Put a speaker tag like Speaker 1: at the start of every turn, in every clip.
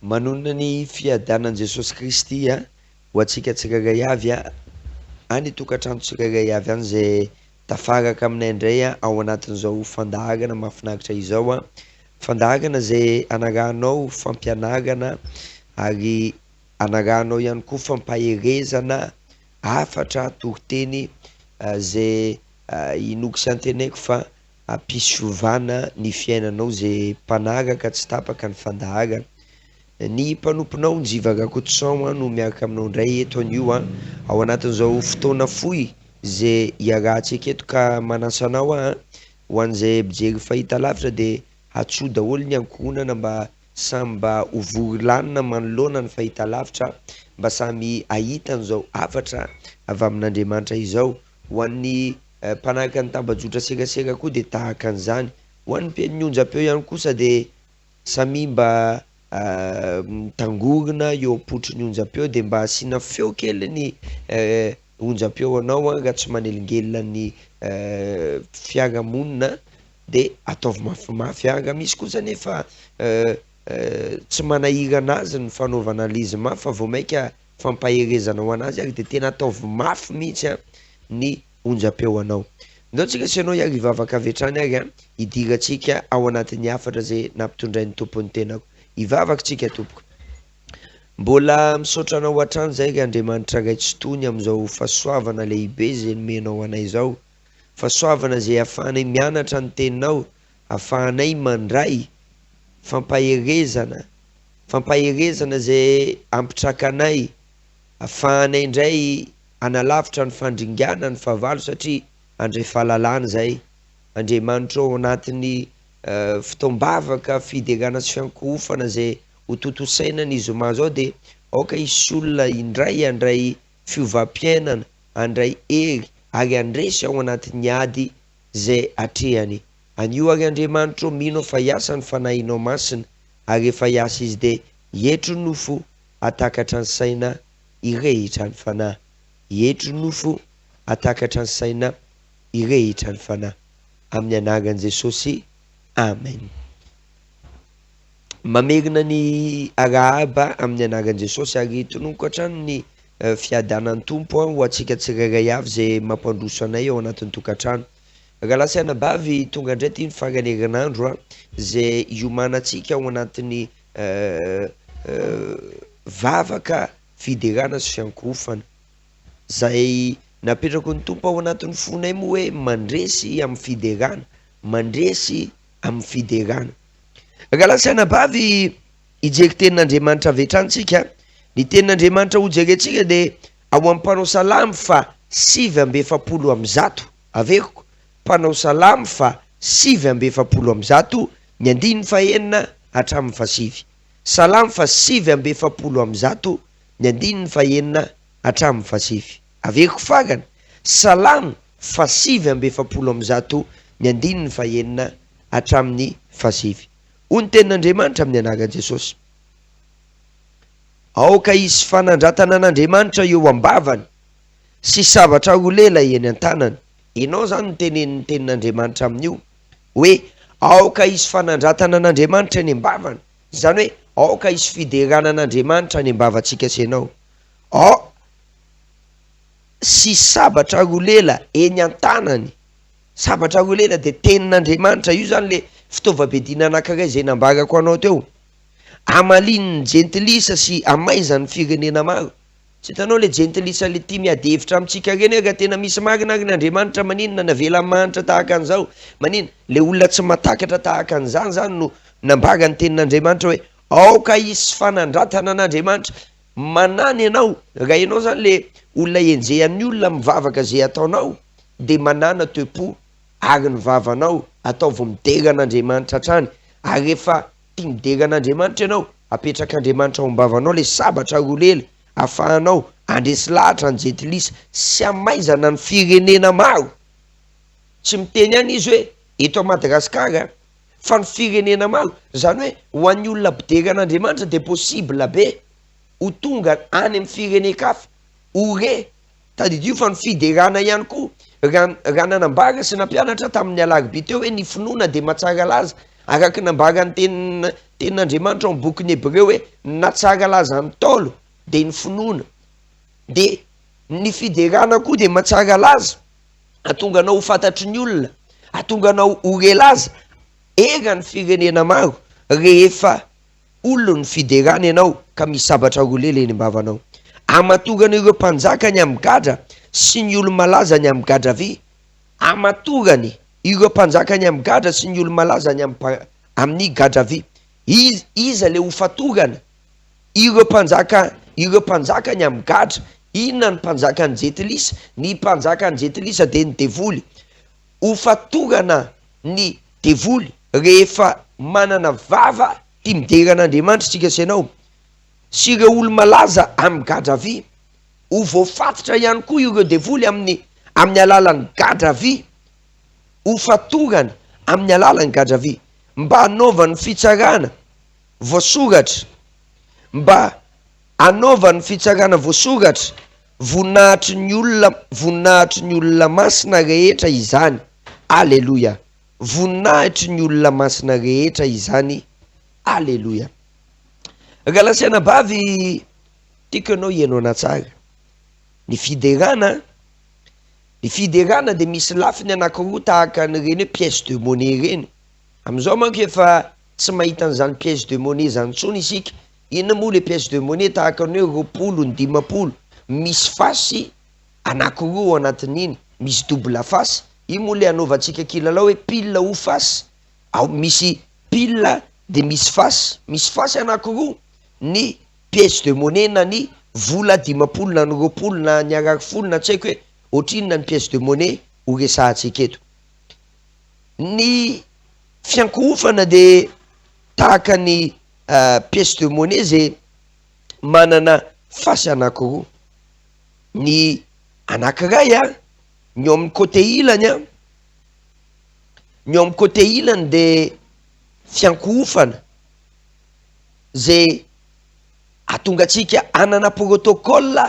Speaker 1: Manonona ny fiadanan'i Jesosy Kristy ho antsika tsirairay avy any tokantrano tsirairay avy any izay tafaraka aminay indray ao anatin'izao fandaharana mahafinaritra izao. Fandaharana izay anarahanao fampianarana ary anarahanao ihany koa fampaherezana, hafatra, toriteny izay inoako sy antenaiko fa hampisy fiovana ny fiainanao izay mpanaraka tsy tapaka ny fandaharana. Ny mpanomponao Njiva Rakotoson no miaraka aminao indray eto anio ao anatin'izao fotoana fohy izay iarahantsika eto ka manasa anao aho ho an'izay mpijery fahitalavitra dia hatsoa daholo ny ankohonana mba samy mba ho vory lanina manoloana ny fahitalavitra mba samy hahita an'izao hafatra avy amin'Andriamanitra izao. Ho an'ny mpanaraka ny tambajotra serasera koa dia tahaka an'izany. Ho an'ny mpihaino ny onjam-peo ihany kosa dia samia mba mitangorona eo am-potry ny onjam-peo dia mba asiana feo kely ny onjam-peo anao raha tsy manelingelina ny fiarahamonina dia ataovy mafimafy. Raha misy kosa anefa tsy manahirana azy ny fanaovana an'ilay izy mafy fa vao mainka fampaherezana ho an'azy ary dia tena ataovy mafy mihitsy ny onjam-peo anao. Ndao tsika sy ianao hiary hivavaka avy hatrany ary hidirantsika ao anatin'ny hafatra izay nampitondrain'ny Tompo ny tenako. Hivavaka tsika tompoko. Mbola misaotra anao hatrany izay ry Andriamanitra Ray Tsitoha ny amin'izao fahasoavana lehibe izay nomenao anay izao. Fahasoavana izay ahafahanay mianatra ny teninao, ahafahanay mandray fampaherezana, fampaherezana izay hampitraka anay, ahafahanay indray hanalavitra ny fandringana ny fahavalo satria handray fahalalana izay. Andriamanitra ao anatin'ny fotoam-bavaka, fiderana sy fiankohofana izay ho tontosaina ny zoma izao dia aoka hisy olona indray handray fiovam-piainana, handray hery ary handresy ao anatin'ny ady izay atrehany. Anio ary Andriamanitra ô, mino aho fa hiasa ny Fanahinao Masina, ary rehefa hiasa Izy dia hietry ny nofo, hatakatra ny saina, hirehitra ny fanahy. Hietry ny nofo, hatakatra ny saina, hirehitra ny fanahy. Amin'ny anaran'i Jesosy, Amen. Mamerina ny arahaba amin'ny anaran'i Jesosy ary tononiko hatrany ny fiadanan'ny Tompo ho antsika tsirairay avy izay mampandroso anay ao anatin'ny tokantrano. Rahalahy sy anabavy, tonga indray ity ny faran'ny herinandro izay hiomanantsika ao anatin'ny vavaka, fiderana sy fiankohofana. Izay napetraky ny Tompo ao anatin'ny fonay moa hoe mandresy amin'ny fiderana, mandresy amin'ny fiderana. Rahalahy sy anabavy, hijery tenin'Andriamanitra avy hatrany tsika. Ny tenin'Andriamanitra hojerentsika dia ao amin'ny mpanao salamo fa 149. Averiko, mpanao salamo fa 149, ny andininy fahenina hatramin'ny fahasivy. Salamo fa 149, ny andininy fahenina hatramin'ny fahasivy. Averiko farany, Salamo fa 149, ny andininy fahenina hatramin'ny fahasivy. Hoy ny tenin'Andriamanitra amin'ny anaran'i Jesosy, Aoka hisy fanandratana an'Andriamanitra eo am-bavany sy sabatra roa lela eny an-tanany. Ianao izany no tenenin'ny tenin'Andriamanitra amin'io, hoe aoka hisy fanandratana an'Andriamanitra eny am-bavany. Izany hoe aoka hisy fiderana an'Andriamanitra any am-bavantsika sy ianao. Ao sy sabatra roa lela eny an-tanany. Sabatra roa lela dia tenin'Andriamanitra. Io izany le fitaovam-piadiana anankiray izay nambarako anao teo. Hamalian'ny jentilisa sy hamaizan'ny firenena maro. Tsy hitanao le jentilisa le tia miady hevitra amintsika ireny hoe raha tena misy marina ary ny Andriamanitra maninona navela mahantra tahaka an'izao? Maninona? Le olona tsy mahatakatra tahaka an'izany izany no nambaran'ny tenin'Andriamanitra hoe aoka hisy fanandratana an'Andriamanitra. Manana ianao, raha ianao izany le olona enjehan'ny olona mivavaka izay ataonao dia manana toe-po ary ny vavanao ataovy midera an'Andriamanitra hatrany ary rehefa tia midera an'Andriamanitra ianao, apetrak'Andriamanitra ao am-bavanao ilay sabatra roa lela afahanao handresy lahatra ny jentilisa sy hamaizana ny firenena maro. Tsy miteny ihany izy hoe eto Madagasikara fa ny firenena maro, izany hoe ho an'ny olona mpidera an'Andriamanitra dia possible be ho tonga any amin'ny firenen-kafa, ho re. Tadidio fa ny fiderana ihany koa, raha raha nanambara sy nampianatra tamin'ny alarobia teo hoe ny finoana dia mahatsara laza. Araka ny nambaran'ny tenin tenin'Andriamanitra ao amin'ny bokin'ny Hebreo hoe ny nahatsara laza ny Ntaolo dia ny finoana. Dia ny fiderana koa dia mahatsara laza, hahatonga anao ho fantatry ny olona, hahatonga anao ho re laza eran'ny firenena maro rehefa Olon'ny fiderana ianao ka misy sabatra roa lela eny am-bavanao. Amatorana ireo mpanjaka ny amin'ny gadra sy ny olo-malaza ny amin'ny gadra vy. Amatorany ireo mpanjaka ny amin'ny gadra sy ny olo-malaza ny amin'ny gadra vy. Iza, iza le ho fatorana? Ireo mpanjaka, ireo mpanjaka ny amin'ny gadra. Inona ny mpanjakan'ny jentilisa? Ny mpanjakan'ny jentilisa dia ny devoly. Ho fatorana ny devoly rehefa manana vava tia midera an'Andriamanitra isika sy ianao, sy ireo olo-malaza amin'ny gadra vy. Ho voafatotra ihany koa ireo devoly amin'ny amin'ny alalan'ny gadra vy. Ho fatorana amin'ny alalan'ny gadra vy. Mba hanaovany fitsarana voasoratra, mba hanaovany fitsarana voasoratra Voninahitry ny olona voninahitry ny olona masina rehetra izany. Aleloia! Voninahitry ny olona masina rehetra izany. Aleloia! Rahalahy sy anabavy, tiako ianao hihaino anah tsara. Ny fiderana, ny fiderana dia misy lafiny anankiroa tahaka an'ireny hoe pièce de monnaie ireny. Amin'izao manko efa tsy mahita an'izany pièce de monnaie izany intsony isika. Inona moa le pièce de monnaie tahaka ny hoe 20 ny 50, misy face anakiroa ao anatin'iny, misy double face, iny moa le anaovantsika kilalao hoe pile ou face, ao misy pile de misy face, misy face anakiroa ny pièce de monnaie na ny vola 50 na ny 20 na ny ariary folo na tsy haiko hoe ohatrinona ny pièce de monnaie ho resahantsika eto. Ny fiankohofana de tahaka ny pièce de monnaie ze manana face anakiroa, ny anakiray a, ny eo amin'ny côté ilany a, ny eo amin'ny côté ilany de fiankohofana ze ahatonga antsika hanana protocole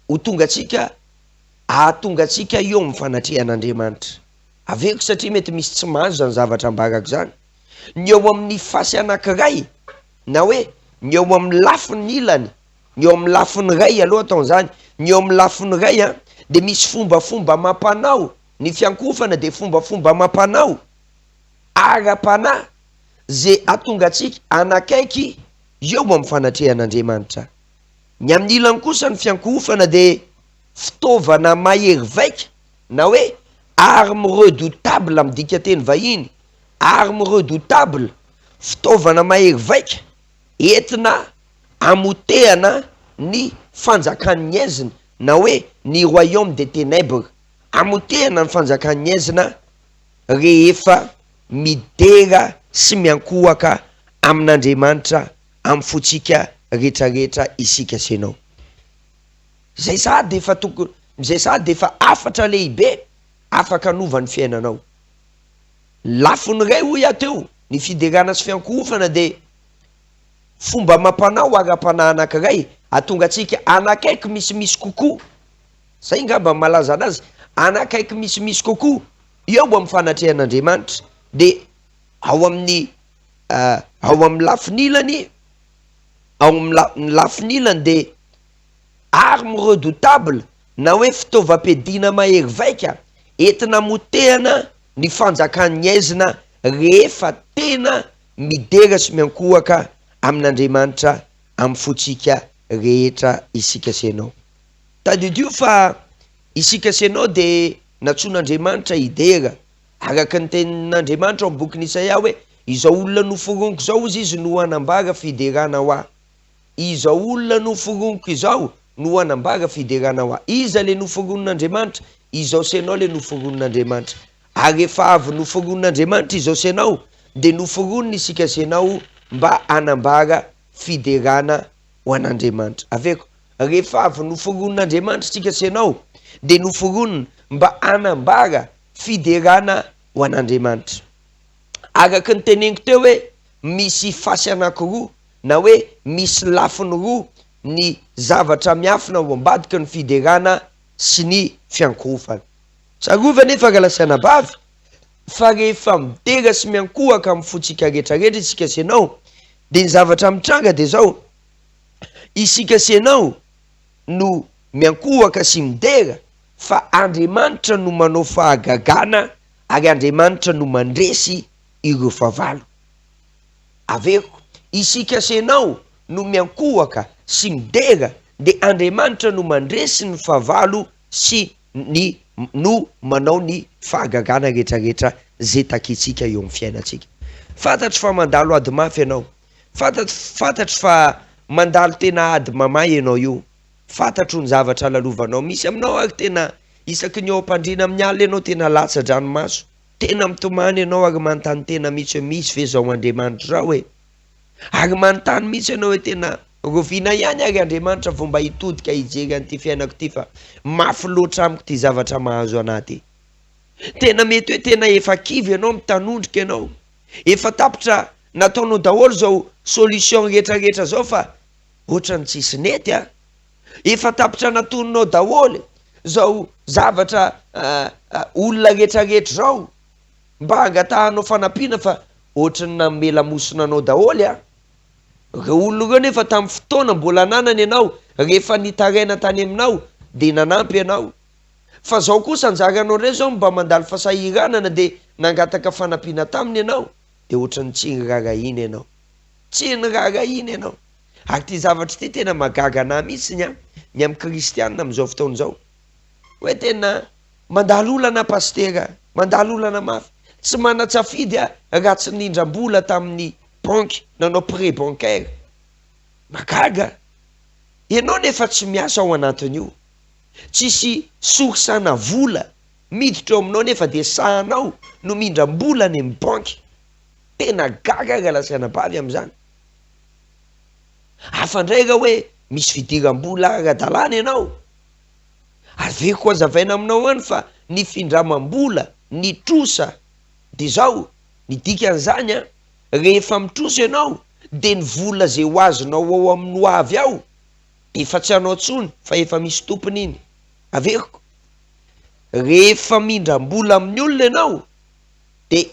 Speaker 1: ho tonga antsika ahatonga antsika eo amin'ny fanatrehan'Andriamanitra. Averiko satria mety misy tsy mahazo zany zavatra ambarako zany. Ny eo amin'ny fasy anankiray na hoe ny eo amin'ny lafiny ilany, ny eo amin'ny lafiny iray aloha atao an'izany, ny eo amin'ny lafiny iray an, dia misy fombafomba amam-panao, ny fiankohofana dia fombafomba amam-panao ara-panahy izay hahatonga antsika hanakaiky eo amin'ny fanatrehan'Andriamanitra. Ny amin'ny ilany kosa ny fiankohofana dia fitaovana mahery vaika na hoe arme redoutable amin'ny dikanteny vahiny, arme redoutable, fitaovana mahery vaika entina hamotehana ny fanjakan'ny aizina na hoe ny royaume des ténèbres, hamotehana ny fanjakan'ny aizina rehefa midera sy miankohoka amin'Andriamanitra amin'ny fontsika rehetrarehetra isika sy ianao. Izay sahady efa tokony, izay sahady efa hafatra lehibe afaka hanova ny fiainanao. Ny lafiny iray hoy aho teo, ny fiderana sy fiankohofana dia fomba amam-panao ara-panahy anankiray hahatonga antsika hanakaiky misimisy kokoa, izay angamba no malaza anazy, hanakaiky misimisy kokoa eo amin'ny fanatrehan'Andriamanitra. Dia ao amin'ny ao amin'ny lafiny ilany, ao amin'ny la- ny lafiny ilany dia arme redoutable na hoe fitaovam-piadiana mahery vaika entina hamotehana ny fanjakan'ny aizina rehefa tena midera sy miankohoka amin'Andriamanitra amin'ny fontsika rehetra isika sy ianao. Tadidio fa isika sy ianao dia nantsoin'Andriamanitra hidera, araka ny tenin'Andriamanitra ao amin'ny bokin'i Isaia hoe, Izao olona noforoniko izao, hozy izy, no hanambara fiderana ho ahy. Izao olona noforoniko izao no hanambara fiderana ho ahy. Iza le noforonin'Andriamanitra? Izao sy ianao le noforonin'Andriamanitra. Ary rehefa avy noforonin'Andriamanitra izao sy ianao, dia noforoniny isika sy ianao mba hanambara fiderana ho an'Andriamanitra. Averiko, rehefa avy noforonin'Andriamanitra isika sy ianao, dia noforoniny mba hanambara fiderana ho an'Andriamanitra. Araka ny teneniko teo hoe misy fasy anankiroa na hoe misy lafiny roa ny zavatra miafina ao ambadiky ny fiderana sy ny fiankohofana. Tsarovy anefa rahalahy sy anabavy. Fa rehefa midera sy miankohoka amin'ny fontsika rehetrarehetra isika sy ianao, dia ny zavatra mitranga dia izao, isika sy ianao no miankohoka sy midera, fa Andriamanitra no manao fahagagana ary Andriamanitra no mandresy ireo fahavalo. Averiko, isika sy ianao no miankohoka sy midera, dia Andriamanitra no mandresy ny fahavalo sy ny no manao ny fahagagana rehetrarehetra ze takintsika eo amin'ny fiainantsika. Fantatro fa mandalo ady mafy ianao. Fantatro fantatro fa mandalo tena ady mamay ianao io. Fantatro ny zavatra lalovanao. Misy aminao ary tena isaky ny eo am-pandriana amin'ny alina ianao tena latsa-dranomaso. Tena mitomany ianao ary manontany tena mihitsy hoe misy ve izao Andriamanitra izao e? Ary manontany mihitsy ianao hoe tena roviana ihany ary Andriamanitra vao mba hitodika hijery an'ity fiainako ity fa mafy loatra amiko ity zavatra mahazo anah ity. Tena mety hoe tena efa kivy ianao, mitanondrika ianao. Efa tapitra nataonao daholo izao solution rehetra rehetra izao fa ohatran'ny tsisy nety an. Efa tapitra natoninao daholo izao zavatra olona rehetra rehetra izao mba hangatahanao fanampiana fa ohatran'ny nanome lamosina anao daholo an! Ireo olona ireo nefa tamin'ny fotoana mbola ananany ianao rehefa nitaraina tany aminao dia nanampy ianao. Fa zao kosa anjaranao indray zao mba mandalo fasahiranana dia nangataka fanampiana taminy ianao dia ohatran'ny tsy nirarahiana ianao. Tsy nirarahiana ianao. Ary ity zavatra ity tena mahagaga anah mihitsiny an, ny amin'ny kristianina amin'izao fotoana izao. Hoe tena mandalo olana aho pasitera, mandalo olana mafy. Tsy manan-tsafidy aho raha tsy nindram-bola tamin'ny banky, nanao prêt bancaire. Mahagaga! Ianao nefa tsy miasa ao anatin'io. Tsisy source ana vola miditra eo aminao nefa dia sahanao no mindram-bola any amin'ny banky. Tena gaga aho rahalahy sy anabavy amin'izany. Hafa indray raha hoe misy fidiram-bola ara-dalàna ianao. Averiko hazavaina aminao ihany fa ny findramam-bola, ny trosa dia izao, ny dikan'izany an, rehefa mitrosa ianao dia ny vola izay ho azonao ao amin'ny ho avy ao efa tsy anao intsony fa efa misy tompony iny. Averiko, rehefa mindram-bola amin'ny olona ianao dia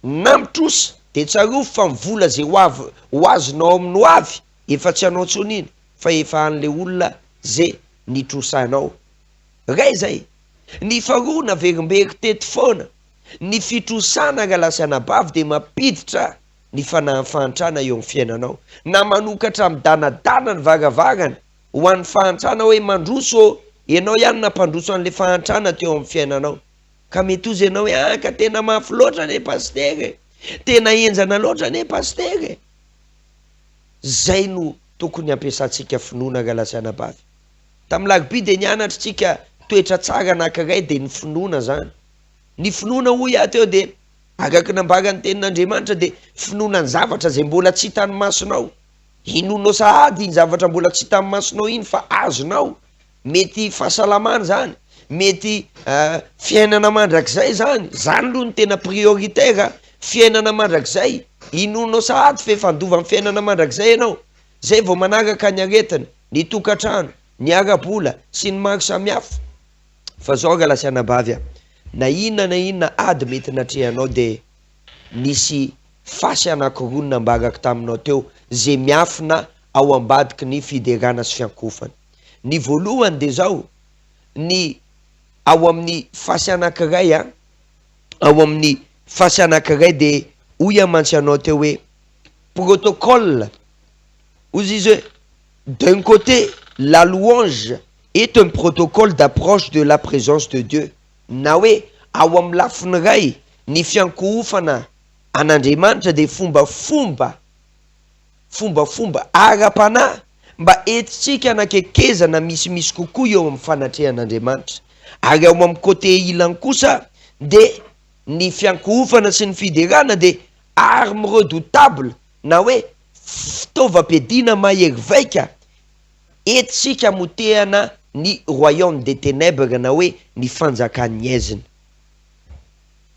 Speaker 1: na mitrosa dia tsarovy fa ny vola izay ho avy ho azonao amin'ny ho avy efa tsy anao intsony iny fa efa an'ilay olona ze nitrosanao. Ray zay. Ny faharoa naverimberiko teto foana, ny fitrosana rahalahy sy anabavy dia mampiditra ny fanahin'ny fahantrana eo amin'ny fiainanao, na manokatra midanadana ny varavarana ho an'ny fahantrana hoe mandroso ô, ianao ihany nampandroso an'ilay fahantrana teo amin'ny fiainanao. Ka mety hozy ianao hoe ah ka tena mafy loatra anie pasitera e, tena henjana loatra anie pasitera e. Zay no tokony hampiasantsika finoana rahalahy sy anabavy. Tamin'ny larobia dia nianatra tsika toetra tsara anankiray dia ny finoana zany. Ny finoana hoy aho teo dia araka ny nambaran'ny tenin'Andriamanitra dia finoana ny zavatra izay mbola tsy hitan'ny masonao. Inoanao sahady iny zavatra mbola tsy hitan'ny masonao iny fa azonao. Mety fahasalamana izany, mety fiainana mandrakizay izany, izany aloha no tena prioritaire, fiainana mandrakizay, inoanao sahady fa efa handova ny fiainana mandrakizay ianao, zay vao manaraka ny aretina, ny tokantrano, ny ara-bola sy ny maro samihafa. Fa zao rahalahy sy anabavy a, na inona na inona ady mety natrehanao dia nisy fasy anankiroa no nambarako taminao teo ze miafina ao ambadiky ny fiderana sy fiankofana. Ny voalohany dia zao, ny ao amin'ny fasy anankiray a, ao amin'ny fasy anankiray dia hoy aho mantsy anao teo hoe protocole, hozy izy hoe d'un côté la louange est un protocole d'approche de la présence de Dieu, na hoe ao amin'ny lafiny iray ny fiankohofana an'Andriamanitra dia fombafomba fombafomba ara-panahy mba entintsika hanakekezana misimisy kokoa eo amin'ny fanatrehan'Andriamanitra. Ary ao amin'ny côté ilany kosa dia ny fiankohofana sy ny fiderana dia arme redoutable na hoe fitaovam-piadiana mahery vaika entintsika hamotehana ny royaume des ténèbres na hoe ny fanjakan'ny haizina.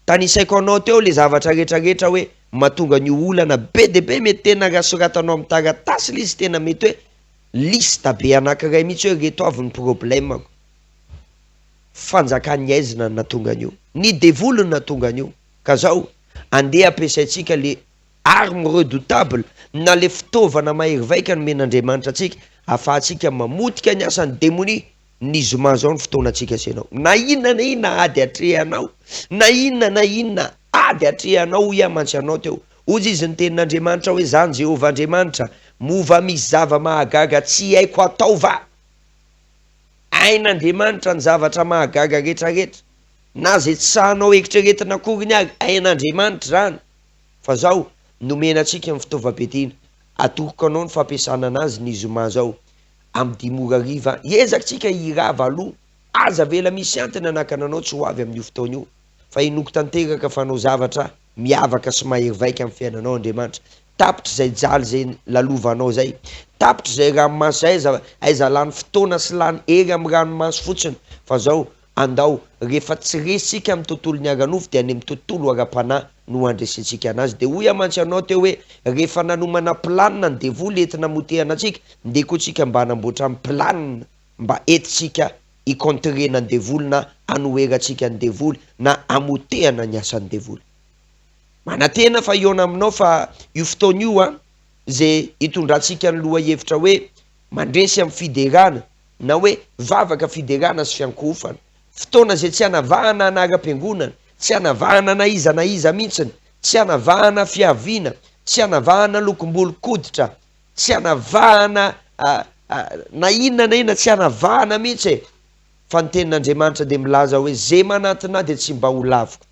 Speaker 1: Tanisaiko anao teo le zavatra rehetra rehetra hoe mahatonga an'io olana be dia be mety tena raha soratanao amin'ny taratasy le izy tena mety hoe liste be anakiray mihitsy hoe reto avy ny problème-ko. Fanjakan'ny aizina no nahatonga an'io. Ny devoly no nahatonga an'io. Ka zao, andeha ampiasaintsika le arme redoutable na le fitaovana mahery vaika nomen'Andriamanitra antsika ahafahantsika mamotika ny asan'ny demonia. Ny zoma zao ny fotoanantsika sy ianao. Na inona na inona ady atrehanao, na inona na inona ady atrehanao, hoy aho mantsy anao teo. Hoy izy ny tenin'Andriamanitra hoe, Zany Jehovah Andriamanitra, moa va misy zava-mahagaga tsy haiko atao va? Hain'Andriamanitra ny zavatra mahagaga rehetrarehetra, na izay tsy sahinao eritreretina akoriny ary, hain'Andriamanitra izany. Fa zao, nomena antsika ny fitaovam-piadiana, atoroko anao ny fampiasana anazy ny zoma zao, amin'ny dimy ora hariva, hiezaka tsika hirava aloha, aza avela misy antony hanakana anao tsy ho avy amin'io fotoana io, fa inoako tanteraka fa hanao zavatra miavaka sy mahery vaika amin'ny fiainanao Andriamanitra. Tapitra izay jaly izay lalovanao izay. Tapitra izay ranomaso izay, aiza aiza lany fotoana sy lany hery amin'ny ranomaso fotsiny fa zao andao rehefa tsy resy tsika amin'ny tontolon'ny ara-nofo dia any amin'ny tontolo ara-panahy no handresentsika anazy. Dia hoy aho mantsy anao teo hoe rehefa nanomana planina ny devoly entina hamotehana antsika, ndeha koa tsika mba hanamboatra ny planina mba entintsika hi-contrena ny devoly na hanoherantsika ny devoly na hamotehana ny asan'ny devoly. Manantena fa hihaona aminao fa io fotoana io an, ze hitondrantsika ny lohahevitra hoe mandresy amin'ny fiderana na hoe vavaka fiderana sy fiankohofana. Fotoana ze tsy hanavahana anaram-piangonana, tsy hanavahana na iza na iza mintsiny, tsy hanavahana fiaviana, tsy hanavahana lokom-bolon-koditra, tsy hanavahana na inona na inona, tsy hanavahana mihitsy e! Fa ny tenin'Andriamanitra dia milaza hoe ze manantona ahy dia tsy mba ho laviko.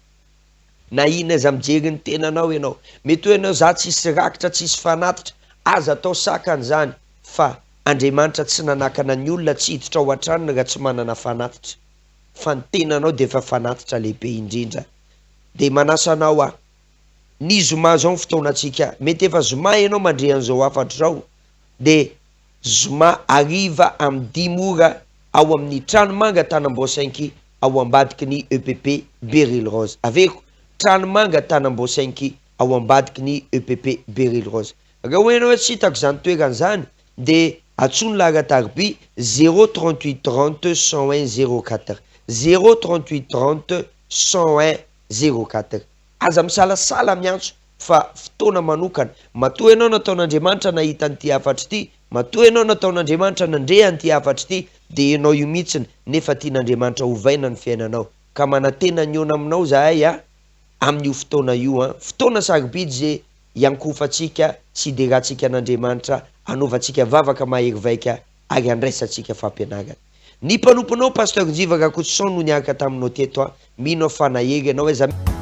Speaker 1: Na inona aiza mijery ny tenanao ianao. Mety hoe ianao za tsisy rakitra, tsisy fanatitra, aza atao sakana izany fa Andriamanitra tsy nanakana ny olona tsy hiditra ao an-tranony raha tsy manana fanatitra. Fa ny tenanao dia efa fanatitra lehibe indrindra. Dia manasa anao aho. Ny zoma zao ny fotoanantsika, mety efa zoma ianao mandre an'izao hafatra izao, dia zoma hariva amin'ny dimy ora ao amin'ny Tranomanga Tanambao Cinq ao ambadiky ny EPP Beryl Rose. Averiko, Tranomanga Tanambao Cinq ao ambadiky ny EPP Beryl Rose. Raha hoy ianao hoe tsy hitako izany toerana izany dia antsoy ny laharan-tariby zéro 38 30 101 04, zéro 38 30 101 04. Aza misalasala miantso fa fotoana manokana. Matoa ianao nataon'Andriamanitra nahita an'ity hafatra ity, matoa ianao nataon'Andriamanitra nandre an'ity hafatra ity, dia ianao io mihitsiny nefa tian'Andriamanitra hovaina ny fiainanao. Ka manantena ny hihaona aminao zahay a, amin'io fotoana io an. Fotoana sarobidy ze hiankohofantsika sy hiderantsika an'Andriamanitra, hanaovantsika vavaka mahery vaika ary handraisantsika fampianarana. Ny mpanomponao Pasteur Njiva Rakotoson no niaraka taminao teto a, mino aho fa nahery ianao aiza.